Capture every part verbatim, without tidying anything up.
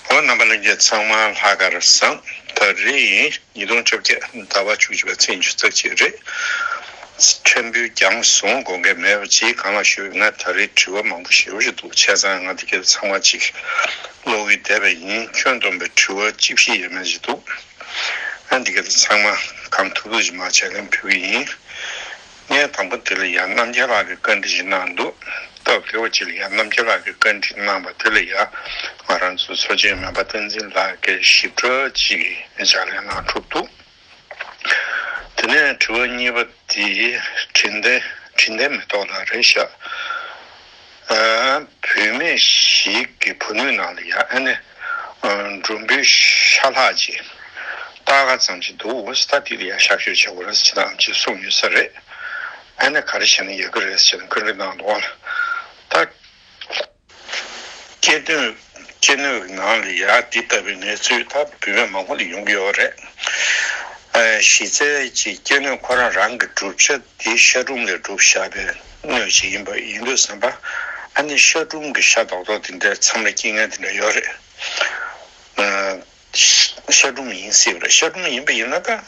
འོ། རྣམ་པ་ལྷན་རྒྱས་ཚང་མ་ལྷག་དཀར་བཟང་། ད་རེས་ཉིས་སྟོང་བཅོ་བརྒྱད་ཟླ་བ་བཅུ་གཅིག་པ་ཚེས་ཉི་ཤུ་རྩ་གཅིག་རེད། ཕྲན་བུ་རྒྱང་སོང་དགོངས་འགལ་མེད་པ་ཅིག་གང་ལགས་ཞུས་ན། ད་རེས་དྲི་བ་མང་པོ་ཞེ་པོ་ཞིག་འདུག་བྱས་ཙང་ང་འདི་ག་ཚང་མ་ཅིག་ཀློག་གི་བསྡད་པ་ཡིན། ཁྱོན་བསྡོམས་པའི་དྲི་བ་གཅིག་བཞི་ཡས་མས་ཅིག་འདུག་ཨ། འདི་ག་ཚང་མ་གང་ཐུབ་ཐུབ་ཅིག་མར་ཕྱག་ལན་ཕུལ་གི་ཡིན། ངས་དང་པོ་དེ་ལ་ཡང་རྣམ་རྒྱལ་ལགས་ཀྱིས་བཀའ་འདྲི་ཞིག་གནང་འདུག་སྟབས་བདེ་བ་ཅིག་ལ་ཡང་རྣམ་རྒྱལ་ལགས་ཀྱིས་བཀའ་འདྲི་གནང་བ་དེ་ལ་ཡང་ང་རང་ཚོ་འཚོ་བྱེད་སྨན་པ་བསྟན་འཛིན་ལགས་ཀྱིས་ཞིབ་ཕྲ་ཅིག་ཕྱག་ལན་གནང་གྲུབ་འདུག་དེ་ནས་དྲི་བ་གཉིས་པ་དེ་དྲིན་ལྡན་དྲིན་ལྡན་མེ་ཏོག་ལགས་རེད་ཤག་ཨ། བུད་མེད་ཞིག་གི་བུ་སྣོད་ནང་ལ་ཡང་ཨ་ནི་ཨ། འབྲུམ་བུའི་ཤ་ལྷག་ཅིག་ཏག་ཏག་ཙམ་ཅིག་འདུག་ད་དེ་ལ་ཡང་གཤག་བཅོས་བྱེད་དགོས་རེད་ཟེར་ནས་ཨམ་ཆིས་གསུངས་ཡོད་ས་རེད། ཨ་ནི་ག་རེ་བྱས་ན་ཡག་གི་རེད་ཟེར་ནས་བཀའ་འདྲི་གནང་འདུག་ད་སྐྱེ་སྣོད་སྐྱེ་སྣོད་ཀྱི་ནང་ལ་ཡང་འདི་ལྟ་བུའི་གནས་ཚུལ་ད་བུད་མེད་མང་པོ་ལ་ཡོང་གི་ཡོད་རེད། ཨ། གཞི་རྩའི་ཅིག་སྐྱེ་སྣོད་ཁོ་རང་རང་གི་གྲུབ་ཆ་དེ་ཤ་གྲུམ་ལས་གྲུབ་བཞག་པའི་སྣོད་ཅིག་ཡིན་པ་ཡིན་དུས་ཙམ་པ། ཨ་ནི་ཤ་གྲུམ་གྱི་ཤ་རྡོག་རྡོག་དེ་འདྲ་མཚམས་རེ་སྐྱེ་མཁན་དེ་འདྲ་ཡོད་རེད། ཨ། ཤ་གྲུམ་ཡིན་སྲིད་པ་རེད། ཤ་གྲུམ་ཡིན་པ་ཡིན་ན་ད།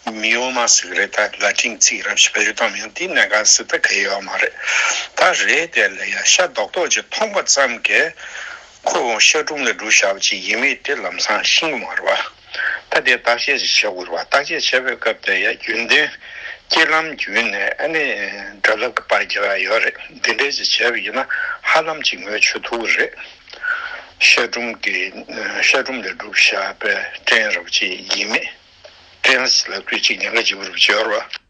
ཨ། མི་ཡོ་མ་ཟེར་གི་རེད། ད་ལ་ཏིང་ཚིག་རབ་ཞིག་བེད་སྤྱོད་བཏང་ཡང་དེ་གནད་འགག་ཟེར་ད་ག་ཡོད་མ་རེད། ད་རེད་དེ་ལ་ཡང་ཤ་རྡོག་རྡོག་ཅིག་མཐོང་པ་ཙམ་གྱིས་ཁོ་ཤ་གྲུམ་ལས་གྲུབ་བཞག་པ་ཅིག་ཡིན་མིན་དེ་ལམ་སང་ཤེས་ཀྱི་མ་རེད་བ། ད་དེ་བརྟག་དཔྱད་ཅིག་བྱེད་དགོས་རེད་བ། བརྟག་དཔྱད་བྱེད་པའི་སྐབས་དེ་ཡང་རྒྱུན་ལྡན་སྐྱེ་ལམ་བརྒྱུད་ནས་ཨ་ནི་སྒྲ་རླབས་ཀྱི་པར་རྒྱབ་ཡ་ཡོད་རེད། འདི་འདྲས་ཅིག་བྱས་པ་ཡིན་ན་ཧ་ལམ་ཅིག་ངོས་ཆོད་ཐུབ་ཀྱི་རེད། ཤ་གྲུམ་གྱི་ཤ་གྲུམ་ལས་གྲུབ་བཞག་པའི་སྐྲན་རབ་ཅིག་ཡིན་མིན། སྐྲན་ཟེར་ལབ་དུས་ཅིག་ཉེན་ཁ་ལྗིད་པོ་རུ་བྱེད་པ་རེད་བ།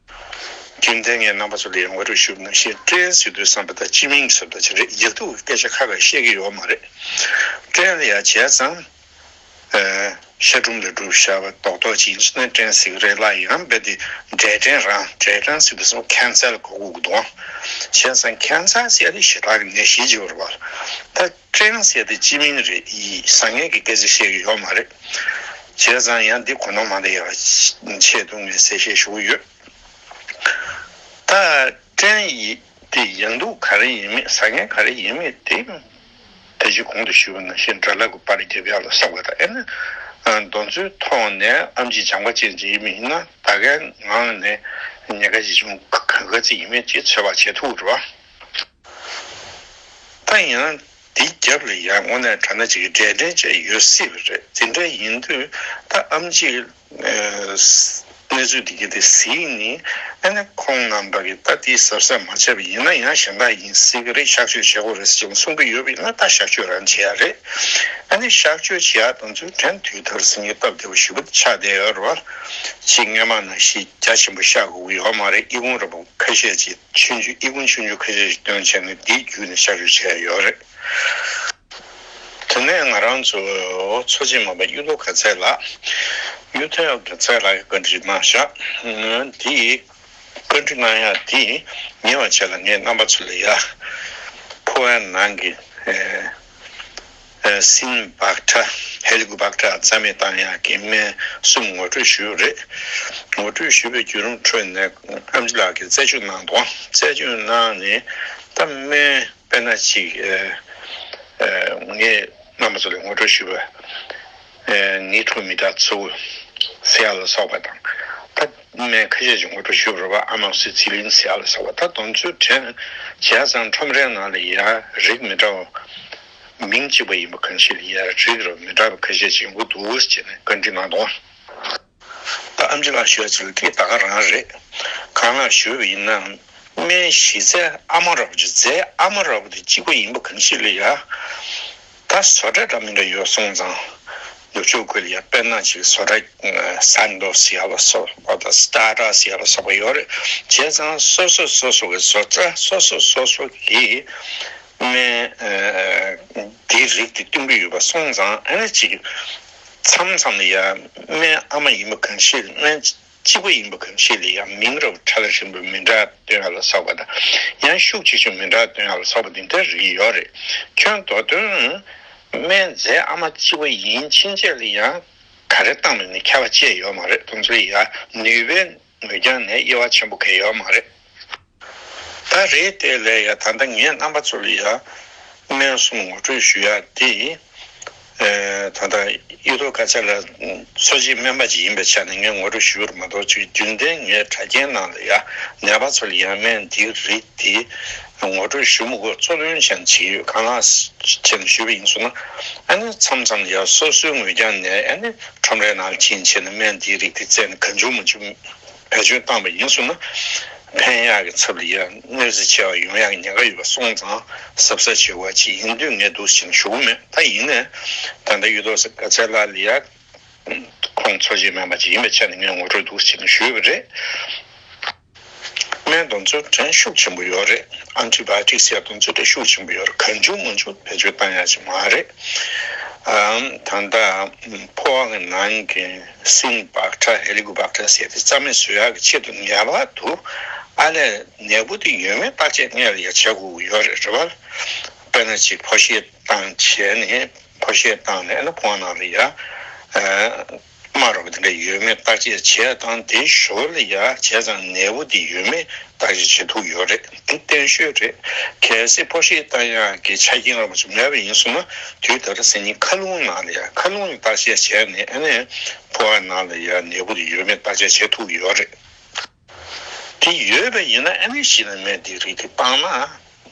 རྒྱུན་ལྡན་ངས་རྣམ་པ་ཚོ་ལ་ཡང་ངོ་སྤྲོད་ཞུ་བ་ནང་བཞིན་སྐྲན་ཟེར་དུས་ཙམ་པ་ད་སྤྱི་མིང་ཟེར་བ་ད་ཅི་རེད། ཡག་སྡུག་གི་སྐད་ཆ་ཁ་ཁ་བཤད་ཀྱི་ཡོད་མ་རེད། སྐྲན་ལ་ཡང་བྱས་ཙང་། ཨ། ཤ་གྲུམ་ལས་གྲུབ་བཞག་པ་རྡོག་རྡོག་ཅིག་ཡིན་ན་སྐྲན་ཟེར་གི་རེད་ལ། ཡང་རྦད་དེ་འབྲས་སྐྲན་རང་འབྲས་སྐྲན་ཟེར་དུས་ཙམ་པ་ཁེན་སར་གོ་དགོས་ཀྱི་འདུག་ཨང་། བྱས་ཙང་ཁེན་སར་ཟེར་ཡ་དེ་ཞེ་དྲག་གི་ནད་གཞི་ཅིག་ཡོད་རེད་བ། ད་སྐྲན་ཟེར་ཡ་དེ་སྤྱི་མིང་རེད། ཡིན་བཟང་ངན་གྱི་སྐད་ཆ་བཤད་ཀྱི་ཡོད་མ་རེད། བྱས་ཙང་ཡང་འདི་གོ་ནོར་མ་འདི་ཡག་ཆེད་དུ་ངས་གསལ་བཤད་ཞུ་གི་ཡོད། ད་སྐྲན་ཡི་དེ་ཡང་སྡུག་ག་རེ་ཡིན་མིན་བཟང་ངན་ག་རེ་ཡིན་མིན་དེ། ད་ཅི་གོང་དུ་ཞུས་པ་ནང་བཞིན་སྒྲ་རླབས་ཀྱི་པར་རྒྱབ་ཡག་ལ་སོགས་པ་དང་། ཨེ་ནི་མདོ་མཚོའི་ཐོག་ནས་ཨམ་ཆི་སྦྱངས་པ་ཅན་ཅིག་ཡིན་པ་ཡིན་ན་ད་གའི་ངང་ནས་ཉེན་ཁ་ཆེ་ཆུང་ག་ག་ཚོད་ཡིན་མིན་ཅིག་ཚོད་དཔག་བྱེད་ཐུབ་རེད་བ། ད་ཡིན་ན་འདི་རྒྱབ་ལ་ཡང་དངོས་གནས་དྲང་གནས་ཅིག་གི་འབྲས་སྐྲན་ཅིག་ཡོད་སྲིད་པ་རེད། དེ་འདྲ་ཡིན་དུས་ད་ཨམ་ཆིས་ཨ་གནས་ཚུལ་འདི་ག་དེ་གཟིགས་ནས། ཨ་ནི་ཁོང་རྣམ་པ་གིས་ད་དེ་གཟབ་གཟབ་མ་བྱས་པ་ཡིན་ན་ཡང་གཞན་དག་ཡིན་སྲིད་ཀྱི་རེད། གཤག་བཅོས་བྱེད་དགོས་རེད་ཅེས་གསུང་གི་ཡོད་པ་ཡིན་ན་ད་གཤག་བཅོས་རང་བྱེད་ཡ་རེད། ཨ་ནི་གཤག་བཅོས་བྱེད་ཡ་དང་ཚུལ་དྲན་དུས་ཐར་སེང་གེ་སྟབས་བདེ་བོ་ཞེ་པོ་ཆགས་བསྡད་ཡོད་རེད་བ། ཅིག་སྔོན་མ་ནང་བཞིན་རྒྱ་ཆེན་པོ་གཤག་དགོས་ཀྱི་ཡོད་མ་རེད། ཨི་ཁུང་རིང་པོ་ཁ་ཤས་ཅིག་ཆུང་ཆུང་ཨི་ཁུང་ཆུང་ཆུང་ཁ་ཤས་ཤིག་བཏོན་བྱས་ནས་འདིའི་བརྒྱུད་ནས་གཤག་བཅོས་བྱས་ཡོད་རེད། དེ་ནས་ང་རང་ཚོ་འཚོ་བྱེད་མ་པ་གཡུ་ཐོག་དགའ་ཚལ་ལགས། གཡུ་ཐོག་དགའ་ཚལ་ལགས་ཀྱིས་བཀའ་འདྲི་གནང་བཞག་འདི་བཀའ་འདྲི་གནང་ཡག་འདི་ཉེ་བ་བྱས་ལ་ངས་རྣམ་པ་ཚོ་ལ་ཡ་ཕོ་བའི་ནང་གི་ཨེ་ཨེ་སིན་བྷག་ཏྲ་ཧེ་ལི་ཀོ་བྷག་ཏྲ་རྩ་མེད་བཏང་ཡག་གི་སྨན་གསུམ་ངོ་སྤྲོད་ཞུས་རེད། ངོ་སྤྲོད་ཞུས་པའི་བརྒྱུད་རིམ་ཁྲོད་ནས་ཨམ་ཆི་ལགས་ཀྱིས་རྩད་གཅོད་གནང་འདུག་རྩད་གཅོད་གནང་ནས་ད་སྨན་དཔེར་ན་ཅིག་ཨེ་ཨེ་ངས་རྣམ་པ་ཚོ་ལ་ངོ་སྤྲོད་ཞུས་པ་ཨེ་ནི་ཁྲོ་མི་ཏྲ་ཚུ་ཟེར་ཡག་ལ་སོགས་པ་དང་། ད་སྨན་ཁ་ཤས་ཅིག་ངོ་སྤྲོད་ཞུས་པ་རེད་བ། ཨ་མོག་སི་ཚི་ལིན་ཟེར་ཡག་ལ་སོགས་པ། ད་དེ་ཚོ་དྲན་བྱས་ཙང་ཁྲོམ་རའི་ནང་ལ་ཡ་རིགས་མི་འདྲ་བ། མིང་གཅིག་པ་ཡིན་པ་གང་ཞིག་ལ་ཡ་རིགས་རབ་མི་འདྲ་བ་ཁ་ཤས་ཅིག་ཡོང་གི་འདུག་ཅེས་ནས་བཀའ་འདྲི་གནང་འདུག་ད་ཨམ་ཆི་ལགས་ཞུ་ཡ་ཚོ་དེ་ད་ག་རང་རེད། གང་ལགས་ཞུས་པ་ཡིན་ནའང་སྨན་གཞི་རྩའི་ཨ་མ་རབ་ཀྱི་རྫས་ཨ་མ་རབ་དེ་གཅིག་པ་ཡིན་པ་གང་ཞིག་ལ་ཡ། ད་བཟོ་གྲྭ་འདྲ་མི་འདྲ་ཡོད་སོང་ཙང་ནུབ་ཕྱོགས་ཁུལ་ལ་ཡ་དཔེར་ན་ཅིག་བཟོ་གྲྭ་སན་ཏོ་ཟེར་ཡག་ལ་སོགས་པ་དང་སི་ཏཱ་ཏྲ་ཟེར་ཡག་ལ་སོགས་པ་ཡོད་རེད། བྱས་ཙང་སོ་སོ་སོ་སོ་གི་བཟོ་གྲྭ་སོ་སོ་སོ་སོ་གི་སྨན་ཨ་འདིའི་རིགས་དེ་བསྟུན་གྱི་ཡོད་པ་སོང་ཙང་ཨ་ནི་ཅིག་མཚམས་མཚམས་ལ་ཡ་སྨན་ཨ་མ་ཡིན་པ་གང་ཞིག་སྨན་གཅིག་པ་ཡིན་པ་གང་ཞིག་ལ་ཡང་མིང་རབ་ཕྲ་ལ་ཞིམ་པོ་མི་འདྲ་བཏོན་ཡག་ལ་སོགས་པ་དང་། ཡང་ཤུགས་ཆེ་ཆུང་མི་འདྲ་བཏོན་ཡག་ལ་སོགས་པ་འདི་འདྲ་རིགས་ཡོད་རེད། ཁྱོན་མདོ་དོན་སྨན་རྫས་ཨ་མ་གཅིག་པ་ཡིན་ཕྱིན་ཆད་ལ་ཡང་ག་རེ་བཏང་མིན་ནི་ཁྱད་པར་ཅི་ཡང་ཡོད་མ་རེད། དེ་ཚོ་ལ་ཡང་ནུས་པའི་ངོས་རྒྱང་ནས་དབྱེ་བ་ཆེན་པོ་གང་ཡང་ཡོད་མ་རེད། ད་རེད་དེ་ལས་ཡ་ད་ལྟ་ངས་རྣམ་པ་ཚོ་ལ་ཡ་སྨན་གསུམ་ངོ་སྤྲོད་ཞུ་ཡ་དེ། ད་ལྟ་གཡུ་ཐོག་ཀ་ཅ་ལ་འཚོ་བྱེད་སྨན་པ་ཅིག་ཡིན་པའི་ཆ་ནས་ངས་ངོ་སྤྲོད་ཞུ་རུ་མ་གཏོགས། ཅིག་རྒྱུན་ལྡན་ངའི་དྲ་རྒྱའི་ནང་ལ་ཡ་ནད་པ་ཚོ་ལ་ཡ་སྨན་འདིའི་རིགས་འདི་ངོ་སྤྲོད་ཞུ་མི་དགོས། གཙོ་དོན་ཅན་ཅིག་ཡོད། གང་ལགས་བྱས་ནས་ཞུས་པ་ཡིན་སོང་ན། ཨ་ནི་མཚམས་མཚམས་ལ་ཡ་སོ་སོའི་ངོས་རྒྱབ་ནས་ཨ་ནི་ཁྲོམ་རའི་ནང་ཕྱིན་བྱས་ནས་སྨན་འདིའི་རིགས་འདི་བཙལ་ནས་གང་བྱུང་མང་བྱུང་བེད་སྤྱོད་བཏང་པ་ཡིན་སོང་ན། ཕན་ཡག་གི་ཚབ་ལ་ཡ་གནོད་འཚེ་ཆེ་བ་ཡོང་ཡག་གི་ཉེན་ཁ་ཡོད་པ་སོང་ཙང་། གཟབ་གཟབ་བྱེད་དགོས་པ་ཅིག་ཡིན་དུས་ངས་འདུག་སེ་བྱས་ནས་ཞུ་གི་མེད། ད་ཡིན་ནའི་ད་ལྟ་གཡུ་ཐོག་ཀ་ཅ་ལ་ལ་ཡ་ཁོང་འཚོ་བྱེད་སྨན་པ་ཅིག་ཡིན་པའི་ཆ་ནས་ངས་ངོ་སྤྲོད་འདུག་སེ་བྱས་ནས་ཞུས་པ་རེད། སྨན་དེ་ཚོའི་གྲས་ཤུགས་ཆེན་པོ་ཡོད་རེད། ཨན་ཊི་བྷའོ་ཊིག་ཟེར་ཡ་དེ་ཚོའི་གྲས་ཤུགས་ཆེན་པོ་ཡོད་རེད། གང་བྱུང་མང་བྱུང་བེད་སྤྱོད་བཏང་ཡག་ཅིག་མ་རེད། ཨམ། ད་ལྟ་ཕོ་བ་གི་ནང་གི་སིན་བྷག་ཊ་ཧེ་ལི་ཀོ་བྷག་ཊ་ཟེར་ཡ་དེ་རྩ་མེད་བཟོ་ཡག་གི་ཆེད་དུ་ངེས་པར་དུ་ཨ་ལས་ནད་འབུ་དེ་ཡོད་མེད་བརྟག་དཔྱད་སྔོན་ལ་ཡ་བྱེད་དགོས་ཀྱི་ཡོད་རེད། རེད་བ། དཔེར་ན་ཅིག་ཕོ་ཤེད་བཏང་བྱས་ནས། ཕོ་ཤེད་བཏང་ནས་ཨ་ནི་ཕོ་བ་ནང་ལ་ཡ་ཨ་རྨ་རོ་དེ་འདྲ་ཡོད་མེད་བརྟག་དཔྱད་བྱས་དང་། དེའི་ཞོར་ལ་ཡ་བྱས་ཙང་ནད་འབུ་དེ་ཡོད་མེད་བརྟག་དཔྱད་བྱེད་ཐུབ་ཡོད་རེད། དེ་བརྟན་ཤོས་རེད། གལ་སྲིད་ཕོ་ཤེད་བཏང་ཡག་གི་ཆ་རྐྱེན་རིམ་པ་ཚོ་མེད་པ་ཡིན་སོང་ན། དུས་ད་ལྟ་སང་ཉིན་མཁའ་རླུང་ནང་ལ་ཡ་མཁའ་རླུང་ལ་བརྟག་དཔྱད་བྱས་ནས་ཨ་ནི་ཕོ་བ་ནང་ལ་ཡ་ནད་འབུ་དེ་ཡོད་མེད་བརྟག་དཔྱད་བྱེད་ཐུབ་ཡོད་རེད། དེ་ཡོད་པ་ཡིན་ན་ཨ་ནི་གཞི་ནས་སྨན་དེ་རིགས་དེ་བཏང་ན་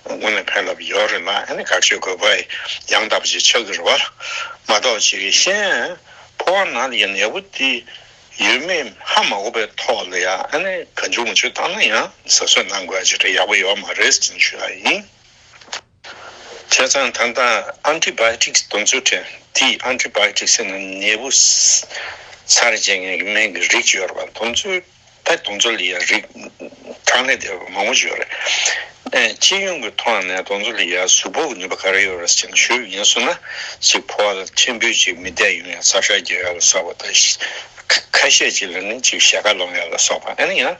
དངོས་གནས་ཕན་རླབས་ཡོད་རེད་ལ། ཨ་ནི་དགག་བྱའི་དགོས་པ་ཡང་དག་པ་ཞིག་ཆགས་ཀྱི་རེད་བ། མ་གཏོགས་ཅིག་གཞན་ཕོ་བ་ནང་ལ་ཡང་ནད་འབུ་དེ་ཡོད་མེད་ཧ་མ་གོ་བའི་ཐོག་ལ་ཡང་ཨ་ནི་གང་བྱུང་མང་བྱུང་བཏང་ན་ཡང་གཟབ་གཟབ་གནང་དགོས་ཡ་ཅིག་རེད། ཡག་པོ་ཡོད་མ་རེད་ཟེར་ནས་ཞུ་ཡ་ཡིན། བྱས་ཙང་ད་ལྟ་ཨན་ཊི་བྷའོ་ཊིག་དེ་ཚོའི་གྲས་དེ། ཨན་ཊི་བྷའོ་ཊིག་ཟེར་ན་ནད་འབུ་ཚར་བཅད་མཁན་གྱི་སྨན་གྱི་རིགས་ཅིག་ཡོད་རེད་བ། དེ་ཚོའི་ད་དེ་ཚོ་ལ་ཡ་རིགས་གྲངས་ལས་འདས་པ་མང་པོ་ཞིག་ཡོད་རེད། ཨེ། སྤྱི་ཡོངས་ཀྱི་ཐོག་ནས་དེ་ཚོ་ལ་ཡ་གཟུགས་པོ་གི་ནུས་པ་ག་རེ་ཡོད་རེད་ཟེར་ནས་ཞུས་པ་ཡིན་སོང་ན། གཅིག་ཕོ་བ་ལ་ཕྲན་བུ་ཅིག་མི་བདེ་ཡོང་ཡ། རྩ་ཤ་རྒྱག་ཡ་ལ་སོགས་པ་དང་། ཁ་ཤས་ཅིག་ལ་ནི་གཅིག་ཞེ་ཁ་ལོང་ཡ་ལ་སོགས་པ། ཨ་ནི་ཡང་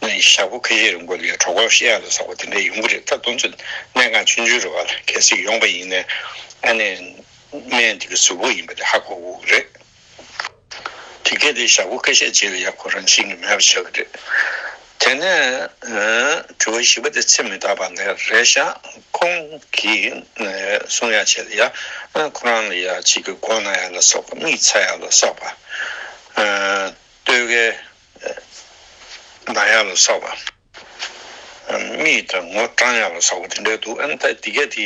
ཞག་པོ་ཁ་ཤས་རིང་པོ་ལ་ཡ་གྲོད་ཁོག་བཤལ་ཡ་ལ་སོགས་པ་དེ་འདྲ་ཡོང་གི་རེད། ད་དེ་ཚོ་གནད་འགག་ཆུང་ཆུང་རེད་བ། གལ་སྲིད་ཡོང་པ་ཡིན་ནའི་ཨ་ནི་སྨན་དེ་གི་གཟུགས་པོ་ཡིན་པ་དེ་ཧ་གོ་དགོས་ཀྱི་རེད། དེ་གས་དེ་ཞག་པོ་ཁ་ཤས་རྗེས་ལ་ཡ་ཁོ་རང་འཆིང་གི་མེད་པ་ཆགས་ཀྱི་རེད། དེ་ནས་ཨ་དྲི་བ་བཞི་པ་དེ་ཚེ་མི་རྟག་པ་ལ་རེད་ཤག་ཁོང་གིས་ཨ་གསུང་ཡ་ཆེད་ལ་ཡ། ཨ་ཁོ་རང་ལ་ཡ་གཅིག་གི་མགོ་ན་ཡ་ལ་སོགས་པ། མིག་ཚ་ཡ་ལ་སོགས་པ། ཨ་སྟོད་ཀའི་ན་ཡ་ལ་སོགས་པ། མིག་དང་ངོ་སྐྲང་ཡག་ལ་སོགས་པ་དེ་འདྲ་འདུག་ཨ་ནི་ད་དེ་གས་དེ་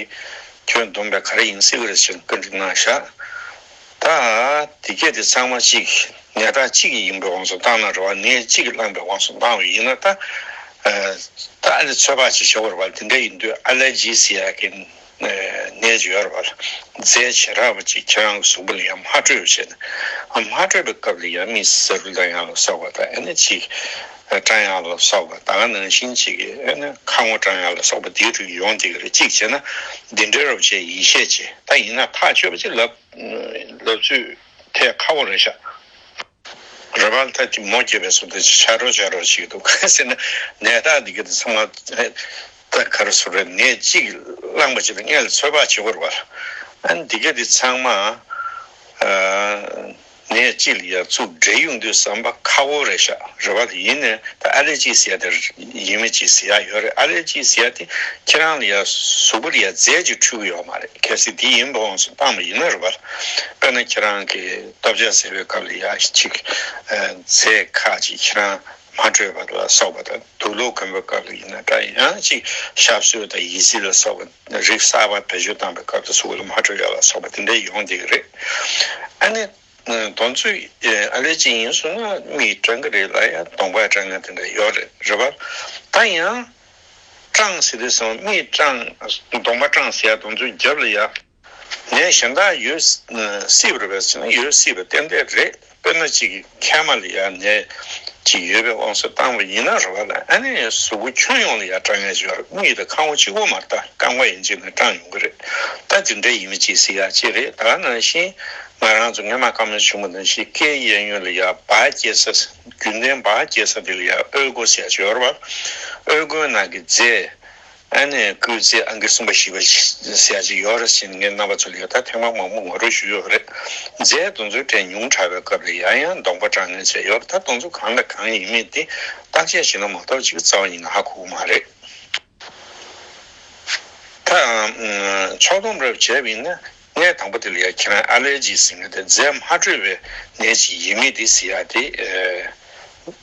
ཁྱོན་བསྡོམས་པས་ག་རེ་ཡིན་སྲིད་པ་རེད་ཟེར་བཀའ་འདྲི་གནང་ཤག་ད་དེ་གས་དེ་ཚང་མ་གཅིག་ནད་རྟགས་གཅིག་ཡིན་པའི་དབང་དུ་བཏང་ན་རེད་བ། ནད་གཅིག་གིས་བསླངས་པའི་དབང་དུ་བཏང་བ་ཡིན་ན། ད་ད་ཨ་ནི་ཚོད་དཔག་ཅིག་བྱེད་དགོས་རེད་བ། དེ་འདྲ་ཡིན་དུས་ཨ་ལེར་ཇི་ཟེར་ཡག་གི་ནད་ཅིག་ཡོད་རེད་བ། རྫས་བྱེ་བྲག་པ་ཅིག་ཁྱེད་རང་གི་གཟུགས་པོ་ལ་ཡང་མ་འཕྲོད་པ་བྱས་ནས། མ་འཕྲོད་པའི་སྐབས་ལ་ཡང་མིག་གཟེར་བུ་ལྡང་ཡག་ལ་སོགས་པ་དང་། ཨ་ནི་གཅིག་སྐྲངས་ཡག་ལ་སོགས་པ། ད་ག་ནང་བཞིན་གཅིག་གི་ཨ་ནི་ཁ་ངོ་སྐྲངས་ཡག་ལ་སོགས་པ་དེའི་རིགས་ཡོང་བསྡད་ཀྱི་རེད། གཅིག་བྱས་ན་འདི་འདྲའི་རོབ་ཅིག་ཡིད་ཆེས་བྱེད། ད་ཡིན་ན་ཐག་ཆོད་པ་ཅིག་ལབ་ལབ་ཚུལ་ཐད་ཁག་པོ་རེད་ཤག་རེད་བ། ད་དེ་མོ་སྐྱེས་པའི་སོ་དེ་ཆ་རོགས་ཆ་རོགས་བྱེད་ཀྱི་འདུག་གང་ཟེར་ན་ནད་རྟགས་འདི་ག་དེ་ཚང་མ་ད་ག་རེ་ཟེར་རེད། ནད་གཅིག་བསླངས་པ་ཅིག་ལ་སྔོན་ལ་ཚོད་དཔག་བྱེད་དགོས་རེད་བ། ཨ་ནི་འདི་ག་དེ་ཚང་མ་ཨ་ནད་གཅིག་ལ་ཡར་བཙུགས་འདྲེས་ཡོང་དུས་བསམ་པ་ཁག་པོ་རེད་ཤག་རེད་བ། ཡིན་ནའི་ད་ཨ་ལེར་ཇི་ཟེར་ཡ་དེ་ཡིན་མིན་ཅིག་ཟེར་ཡ་ཡོད་རེད། ཨ་ལེར་ཇི་ཟེར་ཡ་དེ་ཁྱེད་རང་ལ་ཡ་གཟུགས་པོ་ལ་ཡ་རྫས་ཅིག་འཕྲོད་ཀྱི་ཡོད་མ་རེད། གལ་སྲིད་དེ་ཡིན་པའི་དབང་དུ་བཏང་བ་ཡིན་ན་རེད་བ། དཔེར་ན་ཁྱེད་རང་གིས་ལྟོ་ཆས་བཟས་པའི་སྐབས་ལ་ཡ་གཅིག་ཨ་རྫས་ཁག་ཅིག་ཁྱེད་རང་མ་འཕྲོད་པ་ལ་སོགས་པ་དང་། དུག་ལོག་གོན་པའི་སྐབས་ལ་ཡིན་ན་འདྲ། ཡང་ཅིག་ཞབས་སོལ་དང་ཡི་ཙི་ལ་སོགས་པ་རིགས་གསར་པ་བེད་སྤྱོད་བཏང་པའི་སྐབས་དུ་གཟུགས་ལ་མ་འཕྲོད་ཡག་ལ་སོགས་པ་དེ་འདྲ་ཡོང་བསྡད་ཀྱི་རེད། ཨ་ནི་དེ་ཚོ་ཨ་ལེར་ཇི་ཡིན་སོང་ན་མིག་སྐྲངས་ཀྱི་རེད་ལ་ཡ་གདོང་པ་སྐྲངས་མཁན་དེ་འདྲ་ཡོད་རེད། རེད་བ། ད་ཡང་སྐྲངས་ཟེར་དུས་ཙམ་མིག་སྐྲངས་གདོང་པ་སྐྲངས་ཟེར་ཡ་དེ་ཚོའི་རྒྱབ་ལ་ཡ་ནད་གཞན་དག་ཡོད་སྲིད་པ་རེད་པས་ཟེར་ན་ཡོད་སྲིད་པ་ཏན་ཏན་རེད། དཔེར་ན་གཅིག་གི་མཁལ་མ་ལ་ཡ་ནད་ཅིག་ཡོད་པའི་དབང་དུ་བཏང་བ་ཡིན་ན་རེད་བ་ལ། ཨ་ནི་གཟུགས་པོ་ཁྱོན་ཡོངས་ལ་ཡ་སྐྲངས་ཡ་ཅིག་ཡོད་རེད། མིག་དང་ཁ་ངོ་གཅིག་པོ་མ་རེད། ད་རྐང་པ་ཡིན་གཅིག་ནས་སྐྲངས་ཡོང་གི་རེད། ད་དེ་འདྲ་ཡིན་མིན་ཅིག་ཟེར་ཡ་ཅིག་རེད། ད་ག་ནང་བཞིན་ང་རང་ཚོ་སྔོན་མ་བཀའ་མོལ་བྱུང་བ་ནང་བཞིན་སྐེའི་གཡས་གཡོན་ལ་ཡ་འབག་སྐྱེ་ས། རྒྱུན་ལྡན་འབག་སྐྱེ་ས་དེ་ལ་ཡ་ཨོལ་ཀོ་ཟེར་ཡ་ཅིག་ཡོད་རེད་བ། ཨོལ་ཀོའི་ནང་གི་རྫས། ཨ་ནི་སྐུལ་ཚིག་ཨང་ཀི་གསུམ་པ་བཞི་པ་ཟེར་ཡ་ཅིག་ཡོད་རེད་ཟེར་ནས་ངས་རྣམ་པ་ཚོ་ལ་ཡ་ད་ཐེངས་མ་མང་པོ་ངོ་སྤྲོད་ཞུས་ཡོད་རེད། རྫས་དེ་ཚོའི་གྲས་ཉུང་དྲགས་པའི་སྐབས་ལ་ཡང་ཡང་གདོང་པ་སྐྲངས་མཁན་བྱས་ཡོད་རེད། ད་དེ་ཚོ་གང་དང་གང་ཡིན་མིན་དེ་བརྟག་དཔྱད་བྱས་ན་མ་གཏོགས་ཅིག་རྩ་བ་ཉིད་ནས་ཧ་གོ་གི་མ་རེད། ད་ཕྱོགས་བསྡོམས་རེ་བྱས་པ་ཡིན་ན་ གནས་དང་པོ་དེ་ལ་ཡ་ཁྱེད་རང་ཨ་ལེར་ཇི་ཟེར་མཁན་དེ་རྫས་མ་འཕྲོད་པའི་ནད་ཅིག་ཡིན་མིན་དེ་ཟེར་ཡ་དེ།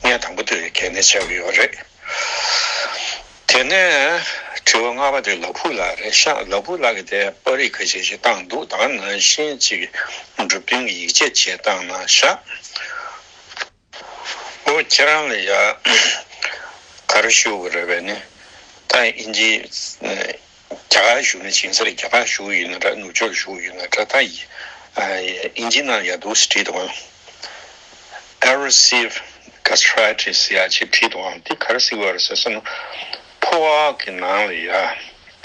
གནས་དང་པོ་དེ་ལ་གལ་གནད་ཆགས་ཀྱི་ཡོད་རེད། དེ་ནས་དྲི་བ་ལྔ་པ་དེ་ལ་ཕུག་ལགས་རེད་ཤག་ལ་ཕུག་ལགས་ཀྱིས་དེ་པར་རིས་ཁ་ཤས་ཤིག་བཏང་འདུག་ད་ག་ནང་བཞིན་ཅིག་འགྲུབ་སྟོན་གྱི་ཡིག་ཆ་ཅིག་བཏང་གནང་ཤག་ཨོ་ཁྱེད་རང་ལ་ཡ་ག་རེ་ཞུ་དགོས་རེད་པས་ནི། ད་ཨིན་ཇི་རྒྱ་གར་བཞུགས་ན་ཇེ་མང་རེད། རྒྱ་གར་བཞུགས་ཡོད་ན་འདྲ། ནུབ་ཕྱོགས་བཞུགས་ཡོད་ན་འདྲ། ད་ཨིན་ཇི་ནང་ཡ་འདུག་སེ་བྲིས་འདུག་ཨང་། Erosive gastritis ཡ་ཅིག་བྲིས་འདུག་ཨང་། འདི་ག་རེ་ཟེར་གྱི་ཡོད་རེད་ཟེར་སོང་ན། ཕོ་བ་གི་ནང་ལ་ཡ།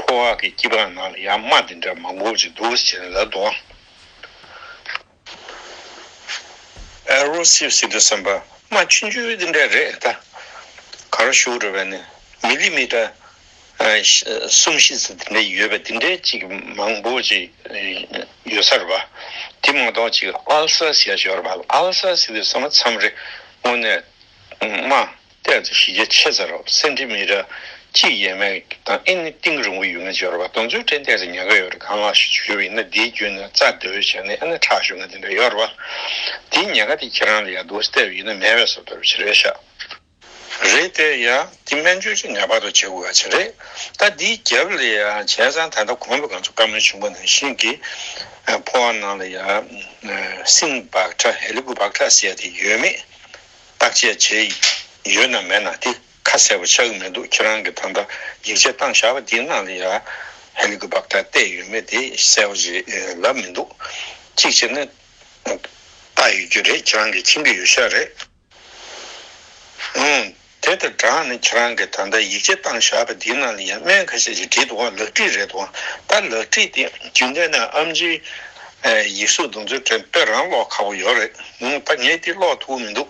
ཕོ་བ་གི་དཀྱིལ་འབངས་ནང་ལ་ཡ་རྨ་འདི་འདྲ་མང་པོ་ཅིག་འདུག་ཟེར་ནས་ལབ་འདུག་ཨང་། Erosive ཟེར་དུས་ཙམ་པ་རྨ་ཆུང་ཆུང་འདི་འདྲ་རེད་ད། ག་རེ་ཞུ་དགོས་རེད་པས་ནི། མི་ལི་མི་ཊར་ཨ་གསུམ་བཞི་ཙམ་འདི་འདྲ་ཡོད་པ་འདི་འདྲའི་ཅིག་མང་པོ་ཅིག་ཡོད་ས་རེད་པ། དེ་མ་གཏོགས་ཅིག་ཨལ་སར་ཟེར་ཡ་ཅིག་ཡོད་རེད་པ། ཨལ་སར་ཟེར་དུས་ཙམ་པ་མཚམས་རེ་དངོས་གནས་རྨ་ཏོག་ཙམ་གཞི་རྒྱ་ཆེ་ས་རེད་པ། སེན་ཊི་མི་ཊར་གཅིག་ཡས་མས་དང་ཨེ་ནི་གཏིང་རིང་པོ་ཡོད་མཁན་ཅིག་ཡོད་རེད་པ། དེ་ཚོའི་གྲས་ཏོག་ཙམ་ཉེན་ཁ་ཡོད་རེད། རྐང་ལག་ཞིག་འཇུས་པ་ཡིན་ན་དེའི་བརྒྱུད་ནས་རྩ་སྡོད་བྱས་ནས་ཨ་ནི་ཁྲག་ཤོར་མཁན་དེ་འདྲ་ཡོད་རེད་པ། དེའི་ཉེན་ཁ་དེ་ཁྱེད་རང་ལ་ཡ་འདུག་སེ་བལྟས་པ་ཡིན་ན་མེད་པའི་བཟོ་འདྲ་ཅིག་རེད་ཤག་རེད་དེ་ཡ། དེ་སྨན་བཅོས་ཅིག་ངེས་པར་དུ་བྱེད་དགོས་པ་ཅིག་རེད། ད་འདིའི་རྒྱབ་ལ་ཡ་བྱས་ཙང་ད་ལྟ་གོང་དུ་ང་ཚོ་བཀའ་མོལ་བྱུང་བ་ནང་བཞིན་གྱི་ཕོ་བ་ནང་ལ་ཡ་སིང་བག་ཁྲ་ཧེ་ལི་ཀོ་བག་ཁྲ་ཟེར་ཡ་དེ་ཡོད་མེད་བརྟག་དཔྱད་བྱས་ཡོད་ན་མེད་ན་དེ་ཁ་གསལ་པོ་ཆགས་ཀྱི་མི་འདུག་ཁྱེད་རང་གིས་ད་ལྟ་ཡིག་ཆ་བཏང་བཞག་པ་དེའི་ནང་ལ་ཡ་ཧེ་ལི་ཀོ་བག་ཁྲ་བལྟས་ཡོད་མེད་དེ་གསལ་པོ་ཞིག་ལབ་མི་འདུག་གཅིག་བྱས་ན་བལྟས་ཡོད་རྒྱུ་རེད། ཁྱེད་རང་གིས་མཁྱེན་གྱི་ཡོད་ཤག་རེད། ཨང་། དེ་དང་སྦྲགས་ནས་ཁྱེད་རང་གིས་ད་ལྟ་ཡིག་ཆ་བཏང་བཞག་པ་འདིའི་ནང་ལ་ཡང་སྨན་ཁ་ཤས་ཤིག་བྲིས་འདུག་བ། ལག་བྲིས་རེད་འདུག་བ། ད་ལག་བྲིས་དེ་རྒྱུན་ལྡན་ནས་ཨེམ་ཆིའི་ཡིག་གཟུགས་དེ་ཚོའི་གྲས་དཔེ་རང་ཀློག་ཁག་པོ་ཡོད་རེད། ཨང་། ད་ངས་དེ་ཀློག་ཐུབ་ཀྱི་མི་འདུག་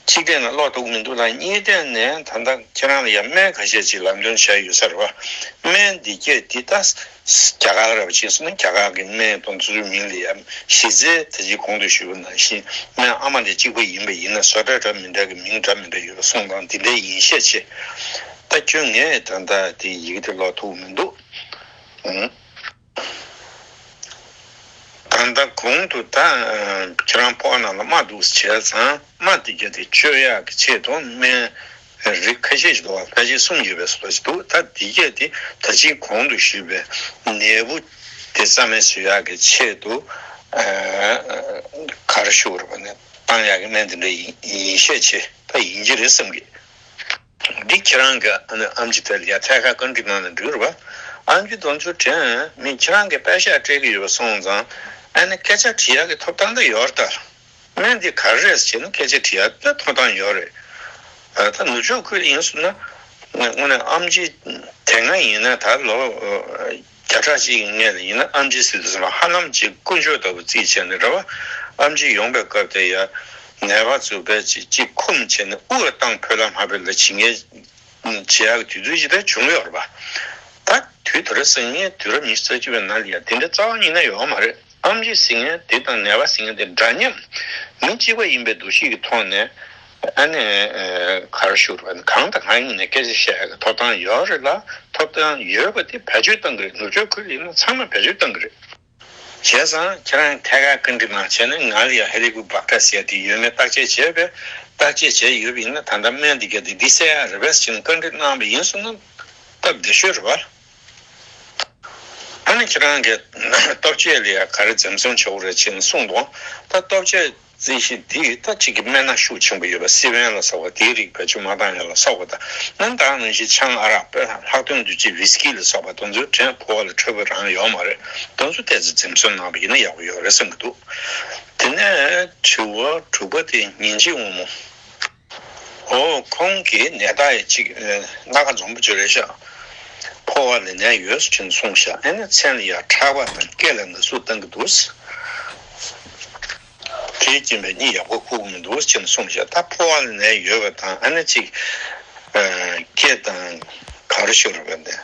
གཅིག་བལྟས་ན་ཀློག་ཐུབ་ཀྱི་མི་འདུག་ལ། གཉིས་བལྟས་ནས་ད་ལྟ་ཁྱེད་རང་ལ་ཡང་སྨན་ཁ་ཤས་ཤིག་ལམ་སྟོན་བྱས་ཡོད་ས་རེད་བ། སྨན་འདི་གས་འདི་ད་རྒྱ་གར་ར་བ་ཕྱིན་སོང་ན་རྒྱ་གར་གྱི་སྨན་དང་ཚུལ་མིན་ལ་ཡ་གཞི་རྩའི་ད་ཅི་གོང་དུ་ཞུས་པ་ནང་བཞིན་སྨན་ཨ་མ་ལས་གཅིག་པ་ཡིན་པ་ཡིན་ན་བཟོ་གྲྭ་འདྲ་མི་འདྲ་གི་མིང་འདྲ་མི་འདྲ་ཡོད་པ་སོང་ཙང་འདི་འདྲའི་ཡིན་ཤས་ཆེ། ད་ཁྱོད་ངས་ད་ལྟ་དེ་ཡི་གེ་དེ་ཀློག་ཐུབ་མི་འདུག་ཨང་། ད་ལྟ་གོང་དུ་ད་ཁྱེད་རང་ཕོ་བ་ནང་ལ་རྨ་འདུག་ཟེར་བྱས་ཙང་རྨ་དེ་གས་དེ་བཅོས་ཡག་གི་ཆེད་དུ་སྨན་རིགས་ཁ་ཤས་ཤིག་འདུག་བ། ཕལ་ཆེར་གསུམ་ཡོད་པའི་བཟོ་འདྲ་ཞིག་འདུག་ད་འདི་གས་དེ་ད་ཅི་གོང་དུ་ཞུས་པའི་ནད་འབུ་དེ་རྩ་མེད་བཟོ་ཡག་གི་ཆེད་དུ་ག་རེ་ཞུ་དགོས་རེད་པ་ནས་བཏང་ཡག་གི་སྨན་དེ་འདྲ་ཡིན་ཡིན་ཤས་ཆེ། ད་ཡིན་གྱི་རེད་བསམ་གི། འདི་ཁྱེད་རང་གི་ཨ་ནི་ཨེམ་ཆི་དེ་ལ་ཡ་ཐད་ཀར་བཀའ་འདྲི་གནང་ན་འགྲིག་རེད་པ། ཨེམ་ཆི་དེ་ཚོ་དྲན་མི་ཁྱེད་རང་གི་པད་ཤག་སྤྲད་ཀྱི་ཡོད་པ་སོང་ཙང་ཨ་ནི་སྐད་ཆ་དྲི་ཡག་གི་ཐོབ་ཐང་ད་ཡོད་རེད་ད། སྨན་འདི་ག་རེ་རེད་ཟེར་ན་སྐད་ཆ་དྲི་ཡག་ད་ཐོབ་ཐང་ཡོད་རེད། ད་ནུབ་ཕྱོགས་ཁུལ་ཡིན་སོང་ན་དངོས་གནས་ཨེམ་ཆི་དེ་སྔ་ཡིན་ན་ད་ལོ་བརྒྱ་ཕྲག་གཅིག་གི་སྔོན་ལ་ཡིན་ན་ཨེམ་ཆི་ཟེར་དུས་ཙམ་པ་ཧ་ལམ་ཅིག་དཀོན་མཆོག་ལྟ་བུ་བརྩིས་བྱས་ནས་རེད་པ། ཨེམ་ཆི་ཡོང་པའི་སྐབས་དེ་ཡ་ནད་པ་ཚོ་བས་ཅིག་ཅིག་འཁུམས་བྱས་ནས་དབུགས་བཏང་ཕོད་ལ་མ་ཕོད་ལ་བྱེད་མཁན་བྱེད་ཡག་གི་དུས་ཚོད་ཅིག་ད་བྱུང་ཡོད་རེད་པ། ད་དུས་དེ་རིང་སང་ཉིན་དུས་རབས་ཉི་ཤུ་རྩ་གཅིག་པའི་ནང་ལ་ཡ་དེ་འདྲ་རྩ་བ་ཉིད་ནས་ཡོད་མ་རེད། ཨེམ་ཆི་ཟེར་མཁན་དེ་དང་ནད་པ་ཟེར་མཁན་དེ་འདྲ་མཉམ་མི་གཅིག་པ་ཡིན་པའི་འདུ་ཤེས་ཀྱི་ཐོག་ནས་ཨ་ནི་ག་རེ་ཞུ་དགོས་རེད་པ། གང་དང་གང་ཡིན་ནའི་སྐད་ཆ་བཤད་ཡག་གི་ཐོབ་ཐང་ཡོད་རེད་ལ། ཐོབ་ཐང་ཡོད་པ་དེ་བེད་སྤྱོད་གཏང་གི་རེད། ནུབ་ཕྱོགས་ཁུལ་ཡིན་ན་ཚང་མས་བེད་སྤྱོད་གཏང་གི་རེད། བྱས་ཙང་ཁྱེད་རང་ཐད་ཀར་བཀའ་འདྲི་གནང་བྱས་ནས་ང་ལ་ཡང་ཧེ་ལི་ཀོ་བྷག་ཊར་ཟེར་དེ་ཡོད་མེད་བརྟག་དཔྱད་བྱས་པས། བརྟག་དཔྱད་བྱས་ཡོད་པ་ཡིན་ན་ད་ལྟ་སྨན་འདི་གས་དེ་འདི་བསད་ཡག་རེད་པས་ཟེར་ནས་བཀའ་འདྲི་གནང་བ་ཡིན་སོང་ན་སྟབས་བདེ་ཤོས་རེད་པ། ཨ་ནི་ཁྱེད་རང་གི་ལྟོ་ཆས་ལ་ཡང་ག་རེ་འཛེམ་ཟོན་བྱེད་དགོས་རེད་ཅེས་གསུངས་འདུག་ད་ལྟོ་ཆས་རྩི་ཤིང་འདི་ད་གཅིག་གི་སྨན་སྣ་ཤུགས་ཆེན་པོ་ཡོད་པ་སི་པན་ལ་སོགས་པ་དེའི་རིགས་བེད་སྤྱོད་མ་བཏང་ཡ་ལ་སོགས་པ་དང་། ཨ་ནི་ད་ག་ནང་བཞིན་ཆང་། ཨ་རག། ལྷག་དོན་དུ་ཅིག་ཝིས་ཀི་ལ་སོགས་པ་དེ་ཚོའི་དྲན་ཕོ་བ་ལ་འཕྲོད་པ་རང་ཡོད་མ་རེད། དེ་ཚོ་ཏོག་ཙམ་འཛེམ་ཟོན་གནང་བ་ཡིན་ན་ཡག་པོ་ཡོད་རེད་བསམ་གྱི་འདུག་དེ་ནས་དྲི་བ་དྲུག་པ་དེ་ཉིན་བྱེད་དབང་མོ། ཨོ། ཁོང་གིས་ནད་རྟགས་ཡ་གཅིག་ཨེ། སྣ་ཁ་འཛོམས་པོ་བརྗོད་རེད་ཤག་ཕོ་བ་ལ་ནད་ཡོད་ཟེར་གྱིན་གསུངས་ཤག་ཨ་ནི་མཚན་ལ་ཡ་ཁྲག་པ་དང་སྐེ་ལ་ན་ཟུག་བཏང་གི་འདུག་དེའི་རྐྱེན་པས་གཉིད་ཡག་པོ་ཁུག་གི་མི་འདུག་ཟེར་གྱིན་གསུངས་ཤག་ད་ཕོ་བ་ལ་ནད་ཡོད་པ་དང་ཨ་ནི་གཅིག་ཨེ། སྐེ་དང་ག་རེ་ཞུ་དགོས་རེད་པ། འདི་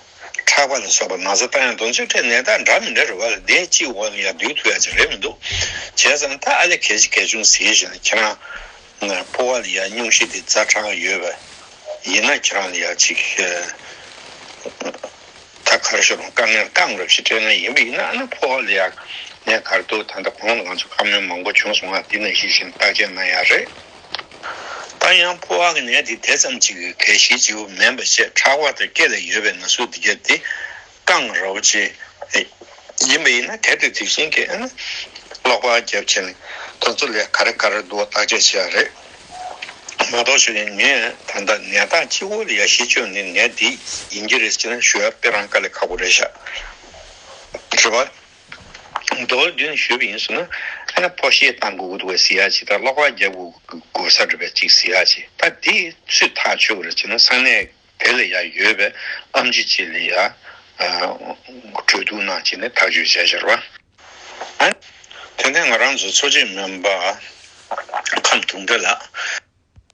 ཁྲག་པ་ལ་སོགས་པ་ན་ཚ་བཏང་ཡག་དེ་ཚོའི་གྲས་ནད་རྟགས་འདྲ་མི་འདྲ་རེད་པ། ལ་དེ་གཅིག་འོག་ལ་ཡ་སྡུད་ཐུབ་ཡག་ཅིག་རེད་མི་འདུག་བྱས་ཙང་ད་ཨ་ལས་གལ་ཆེ་གལ་ཆུང་ཟེར་བཞིན་ཁྱེད་རང་ཕོ་བ་ལ་ཡ་སྙུང་གཞི་དེ་ཛ་དྲག་ཡོད་པ་ཡིན་ན་ཁྱེད་རང་ལ་ཡ་ཅིག་ད་ག་རེ་ཞུ་རུང་དཀའ་ངལ་རྐང་རུ་ཞིག་འཕྲད་ན་ཡིན་པ་ཡིན་ན། ཨ་ནི་ཕོ་བ་ལ་ཡ་ནས་ག་རེ་འདུག་ད་ལྟ་གོང་ལ་ང་ཚོ་བཀའ་མོལ་མང་པོ་བྱུང་སོང་ང་། འདི་ནང་བཞིན་བཞིན་བརྟག་དཔྱད་གནང་ཡ་རེད། ད་ཡང་ཕོ་བ་གི་ནད་དེ་དེ་ཙམ་གཅིག་གི་གལ་གཞི་གཅིག་པུ་མིན་པ་བཤད། ཕྲག་པ་དང་སྐེ་ལ་ཡོད་པའི་ན་ཟུག་དེ་ག་དེ་རྐང་རུ་ཅིག་ཡིན་པ་ཡིན་ན། གལ་ཏེ་དེ་བཞིན་གྱི་ཨ་ནི་ཀློག་པ་བརྒྱབ་བྱས་ནས་དེ་ཚོ་ལ་ག་རེ་ག་རེ་འདུག་བརྟག་དཔྱད་བྱེད་ཡ་རེད། མ་གཏོགས་ཞུ་ནས་ངས་ད་ལྟ་ནད་རྟགས་གཅིག་པོ་ལ་ཡ་གཞི་བཅོལ་ནས་ནད་འདི་ཡིན་གྱི་རེད་ཅེས་ན་ཞུ་ཡ་དཔེ་རང་དཀའ་ལས་ཁག་པོ་རེད་ཤག་རེད་པ། མདོར་བསྡུས་ནས་ཞུས་པ་ཡིན་ཟེར་ན། ཨ་ནི་ཕོ་བཤད་གཏང་དགོས་ཀྱི་འདུག་པས་ཟེར་ཡ་ཅིག་དང་། ཀློག་པ་རྒྱབ་དགོས་ཀྱི་དགོས་ས་རེད་པས་ཅིག་ཟེར་ཡ་ཅིག་ད་འདི་སུས་ཐག་ཆོད་ཀྱི་རེད་ཅེ་ན། ས་གནས་དེ་ལ་ཡ་ཡོད་པའི་ཨེམ་ཆི་ཅིག་ལ་ཡ་གྲོས་བསྡུར་གནང་བྱས་ནས་ཐག་གཅོད་བྱས་བཞག་རེད་པ། ཨ། དེ་ནས་ང་རང་ཚོ་འཚོ་བྱེད་སྨན་པ་ཁམས་དུང་སྒྲ་ལགས།